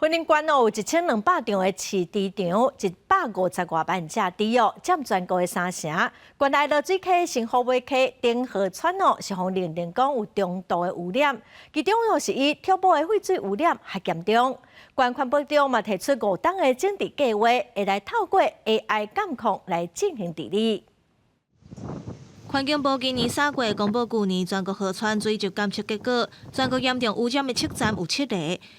雲林縣哦，有1200場的飼豬場，150外萬隻豬哦，佔全國的三成。縣內濁水溪、新虎尾溪、頂河川哦，是予認定講有中度的污染，其中哦是以畜牧的廢水污染較嚴重。縣環保局嘛提出5冬的整治計劃，會來透過 AI 監控來進行治理。環境部今年3月公布舊年全國河川水質監測結果，全國嚴重污染的測站有七個，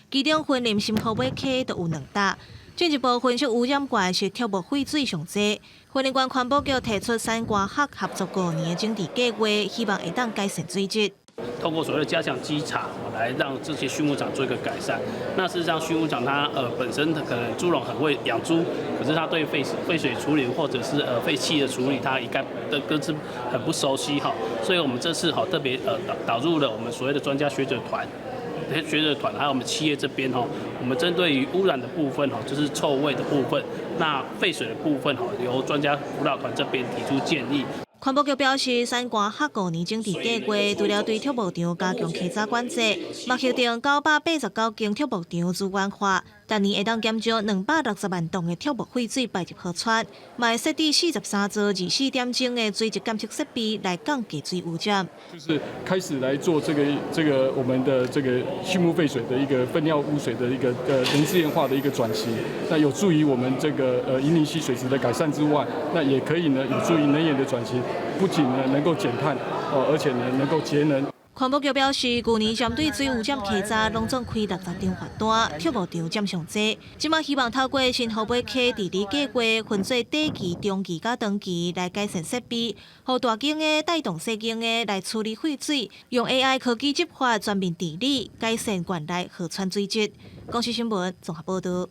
其中雲林新虎尾溪就有兩搭。進一步分析污染源是畜牧廢水上濟。雲林縣環保局提出產官學合作5年的整治計劃，希望會當改善水質。透過所謂的加強稽查，來讓這些畜牧場做一個改善。那事實上，畜牧場它本身可能豬農很會養豬，可是他對廢水處理或者是廢氣的處理，他應該的各自很不熟悉哈。所以我們這次哈特別導入了我們所謂的專家學者團，學者團還有我們企業這邊哈，我們針對於污染的部分哈，就是臭味的部分，那廢水的部分哈，由專家輔導團這邊提出建議。環保局表示，產官學五年整治計劃，除了對畜牧場加強稽查管制，嘛核定989間畜牧場資源化，逐年會當減少260萬噸的畜牧廢水排入河川，嘛會設置43座24點鐘的水質監測設備來降低水污染。就是開始來做這個我們的這個畜牧廢水的一個糞尿污水的一個能資源化的一個轉型，那有助於我們這個雲林溪水質的改善之外，那也可以呢有助於能源的轉型。不僅呢能夠減碳，哦，而且呢能夠節能。環保局表示，舊年針對水污染稽查，攏總開60張罰單，畜牧場佔上濟。這馬希望透過新虎尾溪治理計劃，分做短期、中期佮長期來改善設備，予大間的帶動細間的來處理廢水，用 AI 科技執法全面治理，改善縣內河川水質。公視新聞綜合報導。